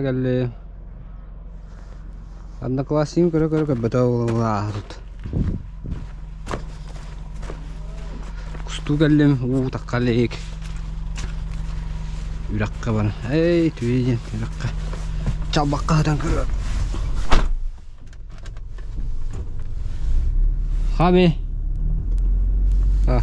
кэллим. Одноклассникым көрө-көрө көрбөтө ааһа тут. Кустуу кэллим, уу тахха илик. Үрэххэ баран, эй түүй диэн үрэххэ чалбахха сытан көрөр. Хами. А.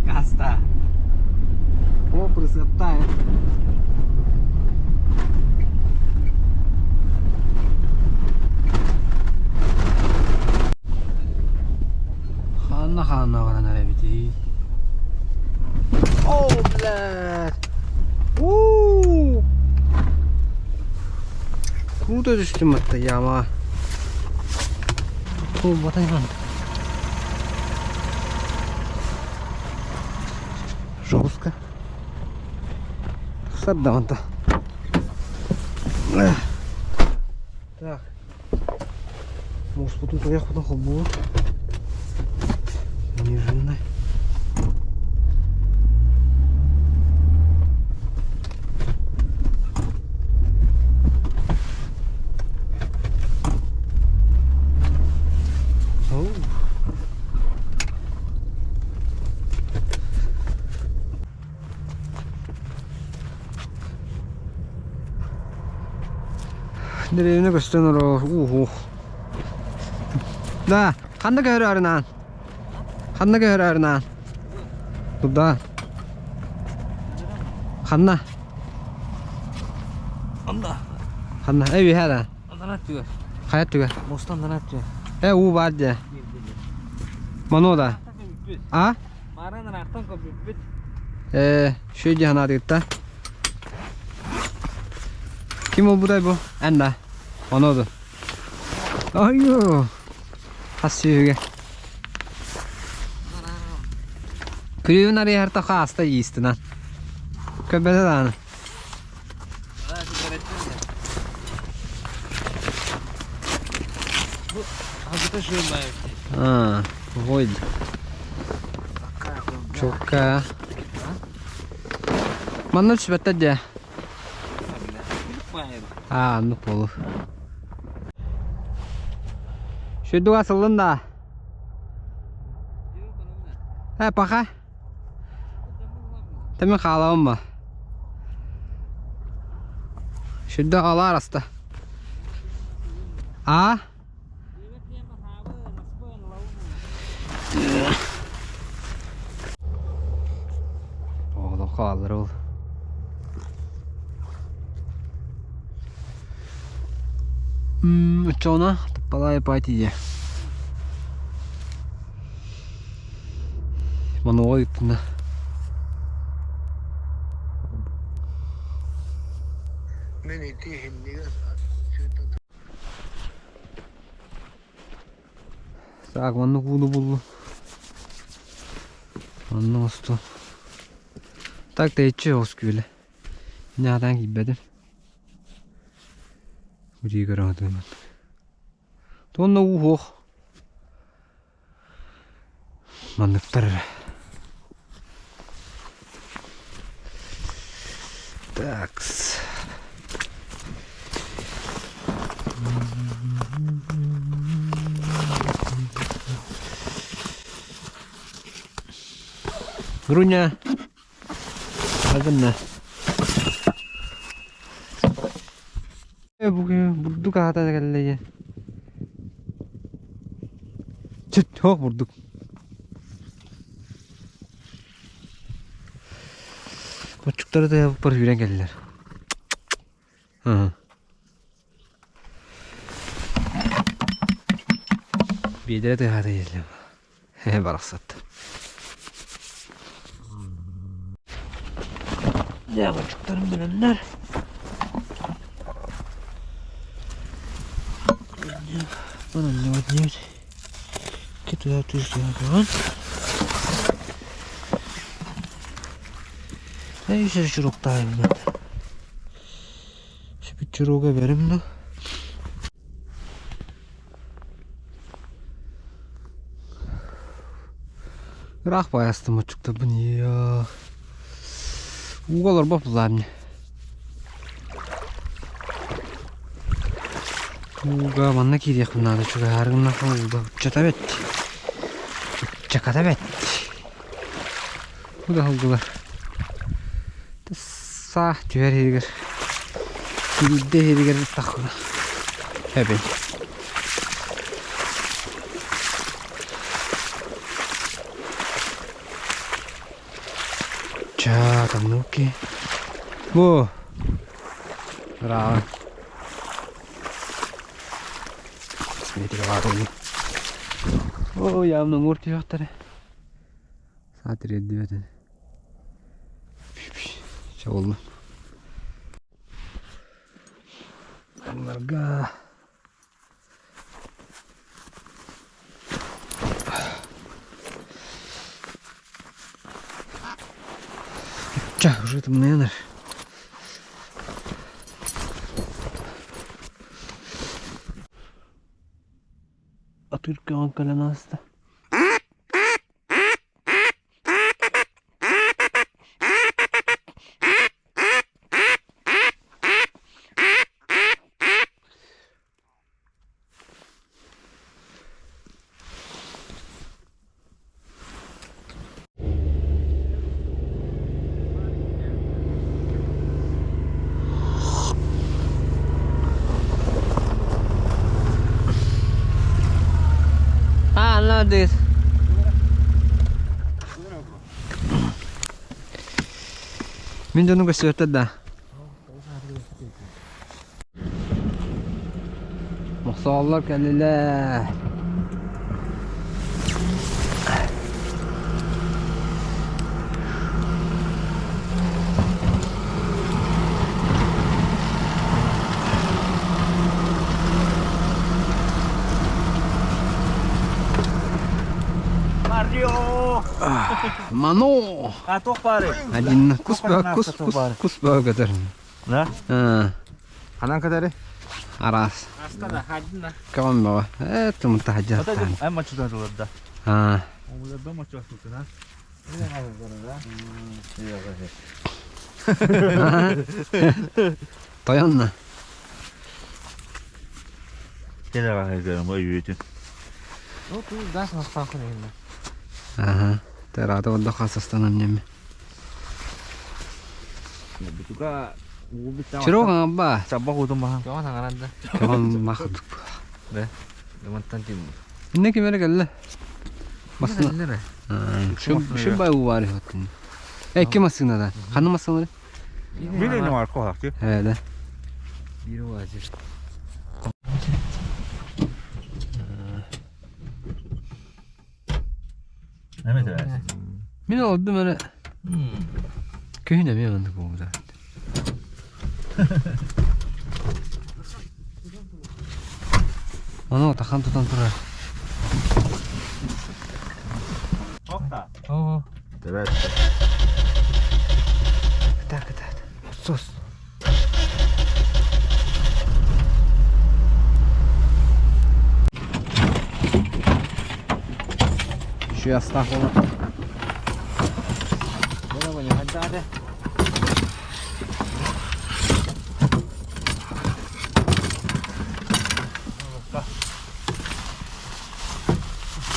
Гаста. О, красота. Ханна ханна баран эрэбитий? О, блядь! У! Круто түстүм атта яма. Туолбатай ман. Жестко. Сардаманта. Так. Муспутун туйахпытын холбуур. Нежинный. Дэриэбинэ көстөн олорор уу Да, ханна көһөрөөрүнаан? Ханна көһөрөөрүнаан? Туда. Ханна? Анда. Ханна? Эй, үһэ да. Андан түгэр. Хайа түгэр? Мостан андан түгэр. Э, уу баар дьэ. Ману да. А? Мааран ыраахтан көппүппүт. Ээ, шүй дии санаатыгытта. Ким олбутай бу? Эн да. Ону ду. Айуу. Хас сүүһүгэ. Күрүүн арыйарта хааста иистинан. Көбөтө дааны. А, void. Чукка. Манна түсүбэттэр дии. Аа, оннук буолуо. Шүйдүгэ сыллын да. Э, паха. Тэмин хаалабын ба. Шүрдэ алаар аста. А? Оҕолор хааллар ол. Оччоҕуна таппалаай паати дьэ. Мануга ыыттына. Мин ити иһиннигэ Так, маннык ууну буллум. Онно оҥостон. Так тэйиччи оҕус күөлэ. Ньаатаан киирбэтим. Үрүйэ көрө сатыыбын. Туонна уу суох. Манныктар эрэ. Такс. Груня. Агынна. Бүгүн бурдук аһата кэллэ Чүт, суох бурдук. Отчуктары тыйабыппар сүүрэн кэллилэр. Биэдэрэ тыаһаата иһиллим. Барахсат. Дьэ, отчуктарым бэлэмнэр. Манан диэбит. Кытыа түс Эй, чуруктаайбын. Чурууга берим да. Ыраах баайастым оччуктарбын иэх. Ууга олорбот булаам Ууга манна киириэхпин наада чугаһаары гыннахха ууга уччата бэт. Уччаката бэт. Бу да сылгылар. Саах түһэр иһигэр киирдэ иһигэр таххына эбин. Чаа, тамнуки. Бу. Браво. Сметиловатый. О, явно мур түһүөхтэрэ. Саа тириэрдибэт ини. Чэ буоллун. Алларга Чэ, уже тымныйан эрэр. Атыыр көҕөн кэлэн ааста. А, anlamadınız. Мин дьону көстүбэттэр да. Мохсоҕоллор кэллилэр. Mario! Мано! А туох баары? Один кус кус кус кус көтөр. Да? Ханан катары? Араас. Аста да, хадина. Каван баҕа. Э, тумта хаджаттан. Ай мачудан да. А. Омулар дома чувствуют, да? Тойонна. Ну, ты дашь на станку, наверное. Ага. Терата отда хасастанам неме. Чирога ба. Каван махыт. Не кемере келле. Басына. Шыбай увари хоттун. Э, ким асына да? Ханы масына? Э, да. Мин олордум эрэ. Күһүн эмиэ маннык буолбута. Ону тахан тутан турар. Так, так. Сос. Еще астах буолар.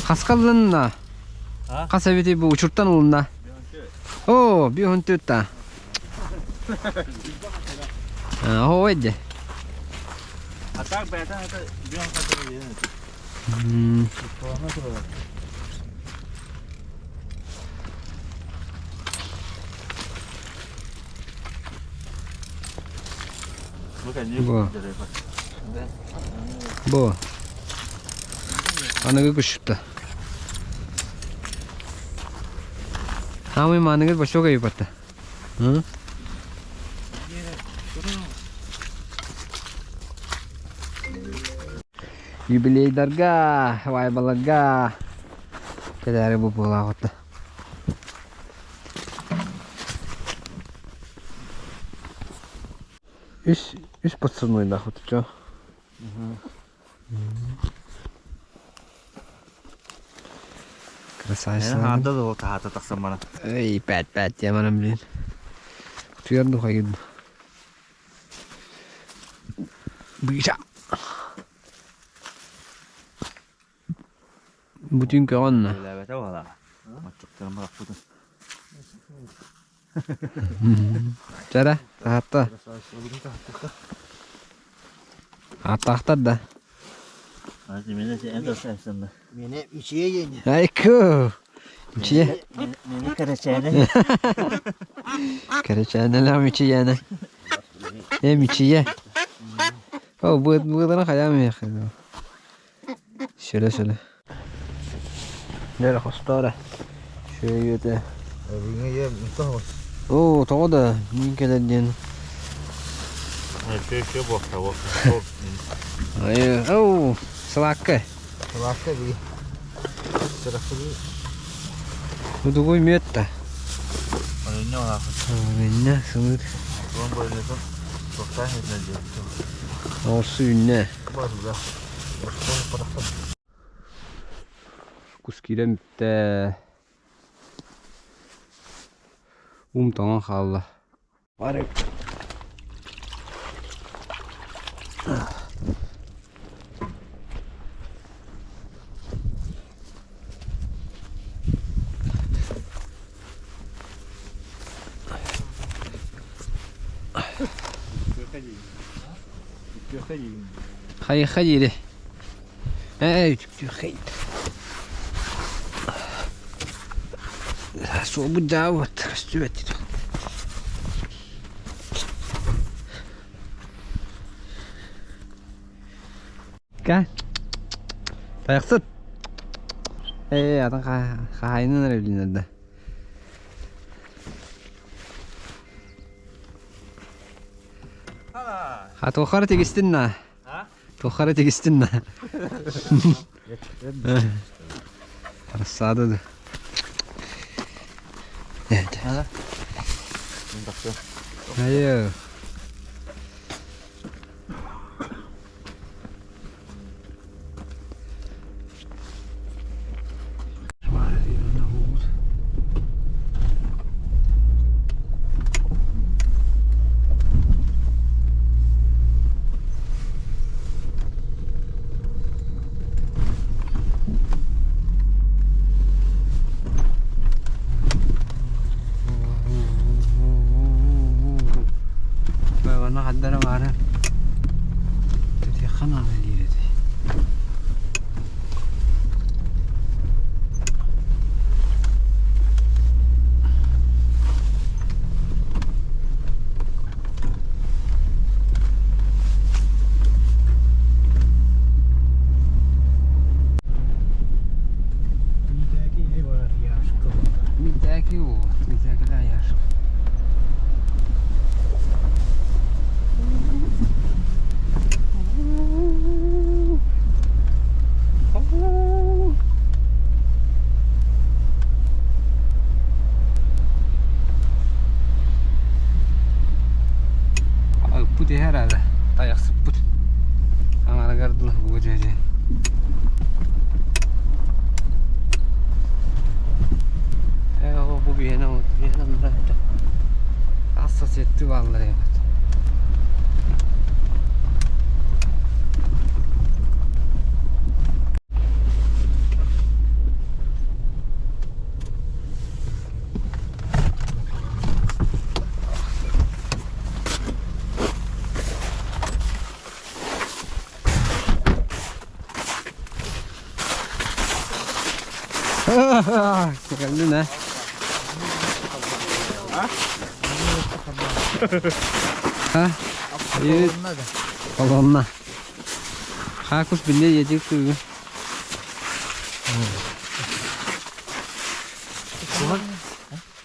Хаска ылынна? Хас эбитий бу учуртан ылынна? Оо, биһун түтта. Оо, эдде. А так бэйэтэ это бион Бу. Бу. Аныгы күшүтта. Аамый мааныгы бочуога юпатта. Юбилейдарга, вайбаларга кэлээри бу буолаахытта. Үс Үс подсаднойдаахпыт чо. Красавица. Хаанда да таһаата тахсан баран. Эй, пять пять я манам блин. Утуйар духайын. Быша. Бүтүн көҕөннө. Үлээбэтэ буолаа. Маччыктарын бырахпытын. Чара, таһатта. Аттаахтар да. Мene мичие yeni. Айку! Мичие. Мени кэрэчээнэ. Кэрэчээнэлээх мичийээнэ. Э, мичийэ. О, быылара хайаам миэхэ. Сүрэ сүрэ. Дьэ, хосторо. Сүөйүөтэ. Оо, тоҕо да мин кэлэр диэн. Чүө буохта Ай, оу, сылаакка. Сылаакка бии. Сырахсыгы. Удугуй мүөт да. Ойунна олаахыт. Иннэ сымыт. Туон бойлетон. Туохтаах этинэ диэн. Оҕурсу үүннэ. Барыга. Кус киирэн бүттэ. Уум тоҥон хаалла. Бары Хайыха диэри. Ээ, Суолбут дьаабыт, көстүбэт. Кэ? Тайахсыт! Ээ, атын хаһаайынын эрэ билинэр да. А туоххара тигистин на? Туоххара тигистин на? Рассада да. Айыы. Манна хаддара баара тэтиэххэ наада диир этэ. Митээки вот, митээкилээх яшка. Ыппыт иһэр ада, тайахсыппыт. Аҥарыгар дылы бугу дьэ Ээ, оо, бу биһиэнэ вот, биһиэнэ онно этэ. Ассоциаттыы бааллар эбит. Кэллин ээ. Ха? Колонна. Хакус билле едик тугу.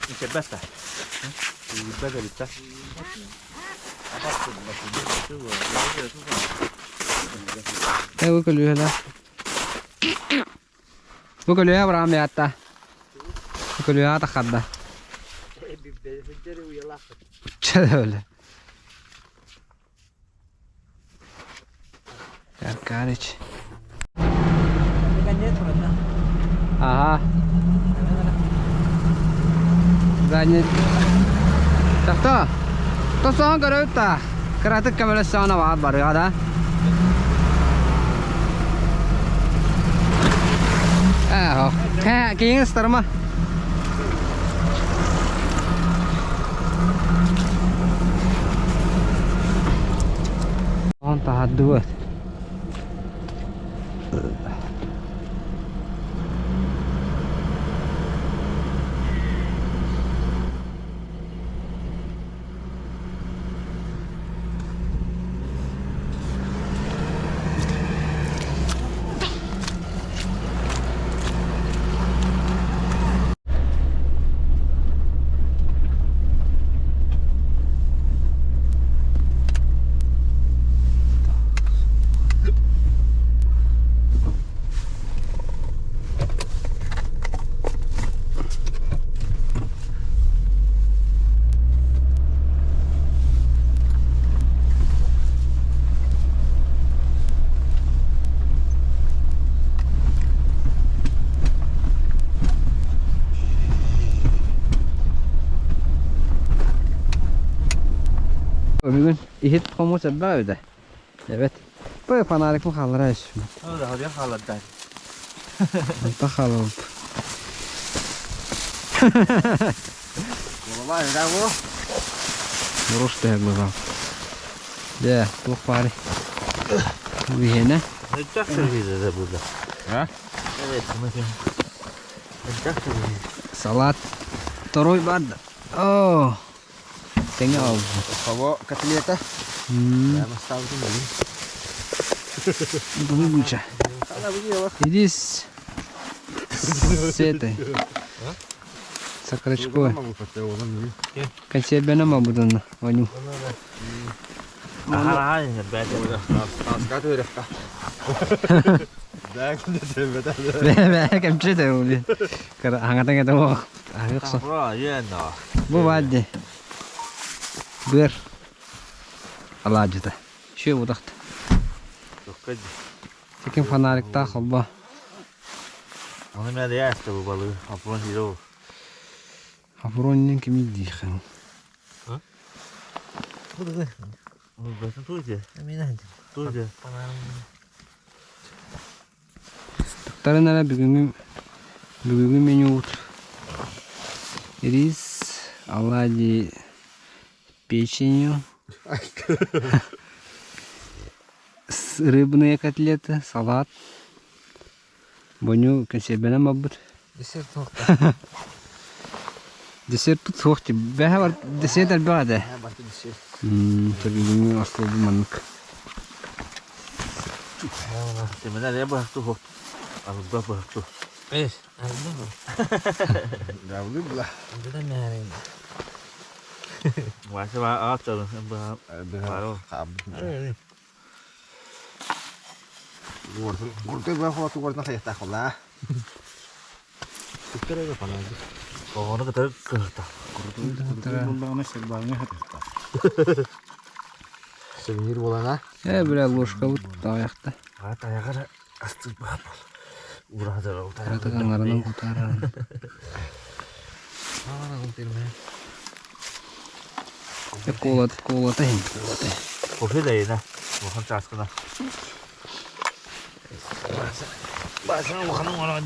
Ичэрбэт да. Билбэт эбит да. Э, бу көлүөһэлэ. Бу көлүөһэ Авраам ятта. Бу көлүөһэ таххарда. Чэ өлө. Аркадыч. Ага. Задний. Тохто. Тосон көрөбүт та. Кыратык көмөлөссөҕүнэ баар барыаҕа да. Ээ, киһиҥ ыстарыма. Он таһардыбыт. Бүгүн иһит хомус элбэх эбитэ. Evet. Bu фонарик mı kalır ha şimdi? Öyle hadi хааларда. Онто хаалбыт. Буруш тэһэ быһа. Дьэ, туох баарый? Биһиэнэ. Çok service burada. Ha? Evet, Çok service. Салат. Второй бар. О, тэҥэ ол. Хобо котлета. М, Я наставлю блин. Бубуча. Иди с, с этой. С окорочкой. Консервена мабудана, Ваню. Aha, ben Бэ, кэмчи де ули. Кара аңатан кете о. Аңыксы. Бу баадди. Быр. Алаажыта. Шү будакта. Секин фонарикта холбо. Onu ben de yerste bu balığı. Apron hero. Афроннин кими диихин. Başın tuğcu. Tuğcu. Тыктарын эрэ бүгүҥҥү бүгүҥҥү менюбут рис, оладьи печенью, с рыбные котлеты, салат. Боню консервенэн барбыт. Десерт туохта. Десерт тут суох дии. Бэһэ бар десерт элбэх этэ. Барты десерт. Бүгүҥҥү остуолбут маннык. Семена ne bıraktı o? Alba bıraktı. Evet. Varsa var ağaç alın. Var Onu kadar kırdı. Сувенир болана. Э, бля, ложка вот таяқта. At ayağa astı bak. Uğradı o Кыратык аҥарынан кутааран. Э, куолат, куолата иһин, куолата. Kofe de yine. Bakalım çaskına. Başına bakalım ona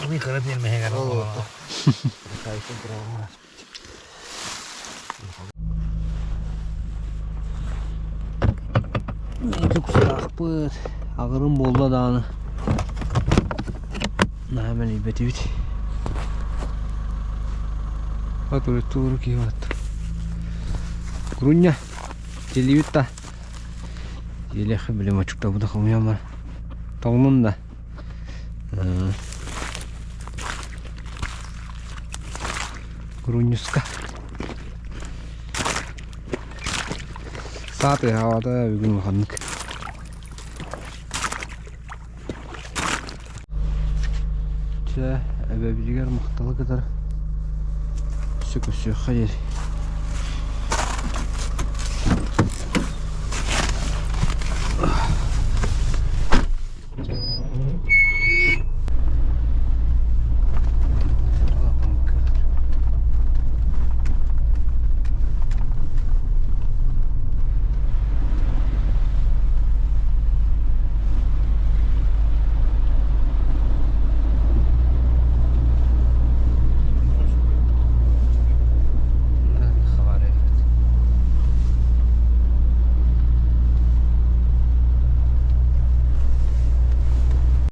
Ne kadar bir mehgar. Эки кустаахпыт. Аҕырым буолла даҕаны. Наһаа мэлийбэтибит. Тууру киһи баратта. Курунньа. Тиллибит да. Тиэлиэххэ били мочуктабыта хомуйан бар. Тоҥнун да. Курунньуска. Саа тыаһаабата бүгүн улаханнык. Чэ, эбэбитигэр махталы кытары өссө көрсүөххэ диэри.